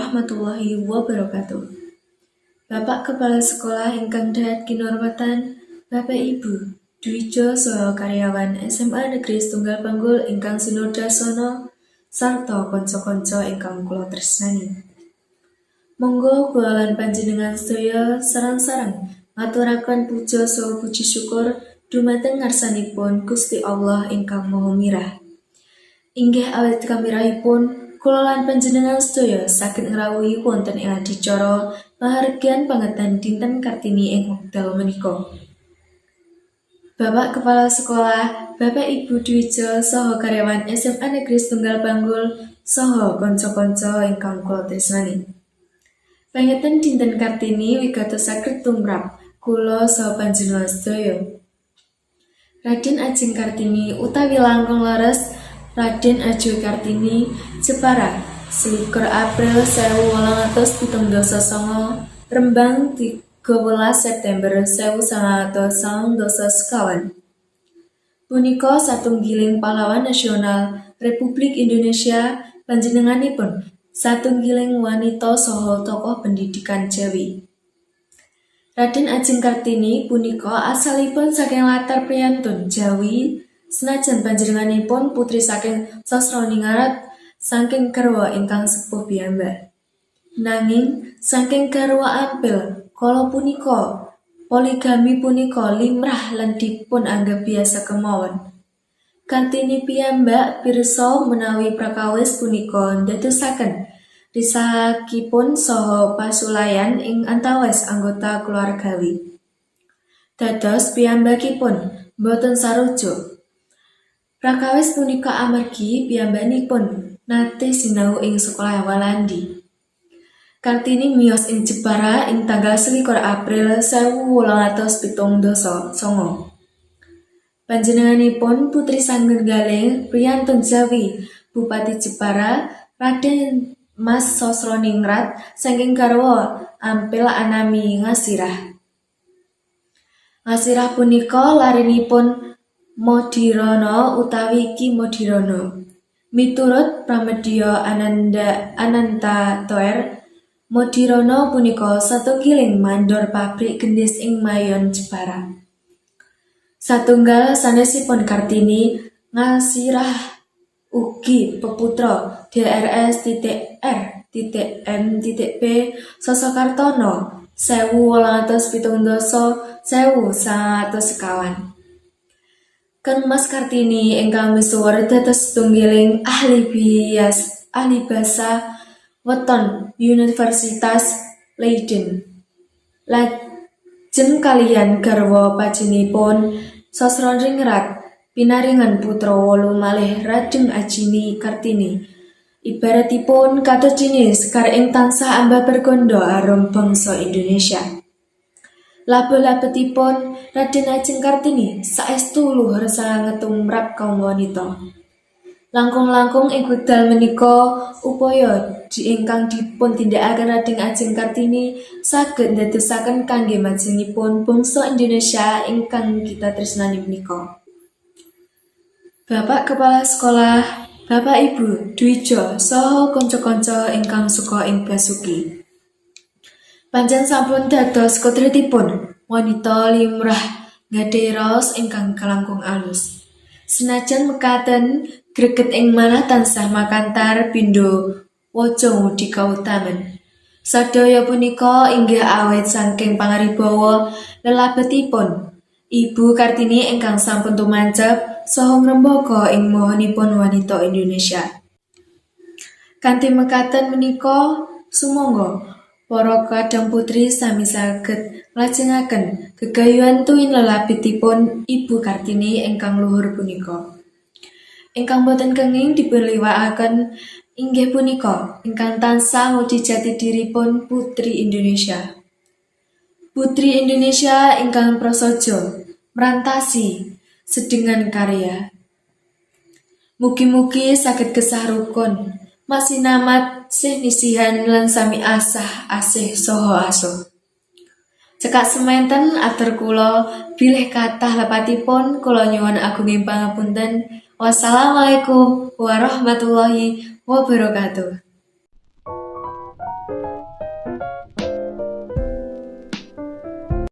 warahmatullahi wabarakatuh. Bapak Kepala Sekolah ingkang dahat kinurmatan, Bapak Ibu, Dwijo saha karyawan SMA Negeri Setunggal Panggul ingkang sinodasana, sarta kanca-kanca ingkang kula tresnani. Monggo kula lan panjenengan sedaya sareng-sareng ngaturaken puja saha puji syukur dumateng ngarsanipun Gusti Allah ingkang Maha Mirah. Inggih awit kamirahipun kula lan panjenengan sedaya saged ngrawuhi wonten ing adicara pahargyan pangetan Dinten Kartini ing wekdal menika. Bapak Kepala Sekolah, Bapak Ibu Dwijo saha karyawan SMA Negeri Setunggal Panggul saha kanca-kanca ingkang kula tresnani. Pangetan Dinten Kartini wigatos saged tumrap kula saha panjenengan sedaya. Raden Ajeng Kartini utawi langkung leres Raden Adjoe Kartini, Jepara, 21 April 1879, Rembang, 13 September 1994. Punika satunggiling pahlawan nasional Republik Indonesia. Panjenenganipun satunggiling wanita saha tokoh pendidikan Jawi. Raden Ajeng Kartini punika asalipun saking latar priyantun Jawi, senajan panjenenganipun putri saking Sosroningrat saking garwa ingkang sepuh piyambak. Nanging saking garwa ampil kala punika poligami punika limrah lan dipun anggep biasa kemawon. Kartini piyambak pirsa menawi prakawis punika ndadosaken risakipun saha pasulayan ing antawis anggota keluargawi. Dados piyambakipun boten sarujuk. Prakawis punika amargi piyambakipun nate sinau ing sekolah Walandi. Kartini miyos ing Jepara ing tanggal 21 April 1879. Panjenenganipun putri satunggaling priyantun Jawi, Bupati Jepara, Raden Mas Sosroningrat saking garwa ampil anami Ngasirah. Ngasirah punika larenipun Modirono utawi Ki Modirono. Miturut Pramedya Ananta Toer, Modirono punika satunggiling mandor pabrik gendhis ing Mayon, Jepara. Satunggal sanesipun Kartini, Ngasirah ugi peputra Drs. R. M. P. Sosrokartono 1870 1925. Kang Mas Kartini ingkang misuwur dados satunggiling ahli basa weton Universitas Leiden. Lajeng kaliyan garwa pajinipun Sosroningrat pinaringan putra wolu malih, Raden Ajini Kartini. Ibaratipun kados dene sekar ing tansah ambabar ganda arum bangsa Indonesia. Labuh labetipun Raden Ajeng Kartini saestu luhur sanget tumrap kaum wanita. Langkung-langkung ing wekdal menika upaya ingkang dipun tindakaken Raden Ajeng Kartini saged ndadosaken kangge majengipun bangsa Indonesia ingkang kita tresnani menika. Bapak Kepala Sekolah, Bapak Ibu, Dwijo saha kanca-kanca ingkang suka ing basuki. Pancen sampun dados kodratipun wanita limrah nggadhahi raos ingkang kalangkung alus. Senajan mekaten, greget ing manah tansah makantar pindha waja ngudi kautaman. Sadaya punika inggih awit saking pangaribawa lelabetipun Ibu Kartini ingkang sampun tumancep saha ngrembaka ing mahanipun wanita Indonesia. Kanthi mekaten menika sumangga para kadang putri sami saged nglajengaken gegayuhan tuwin lelabetipun Ibu Kartini ingkang luhur punika. Ingkang boten kenging dipunliwakaken inggih punika ingkang tansah ngudi jati diripun putri Indonesia. Putri Indonesia ingkang prasaja mrantasi sedengan karya. Mugi-mugi saged gesah rukun, masinamat sih nisihan lan sami asah asih saha asuh. Cekak semanten atur kula, bilih kathah lepatipun kula nyuwun agunging pangapunten. Wassalamualaikum warahmatullahi wabarakatuh.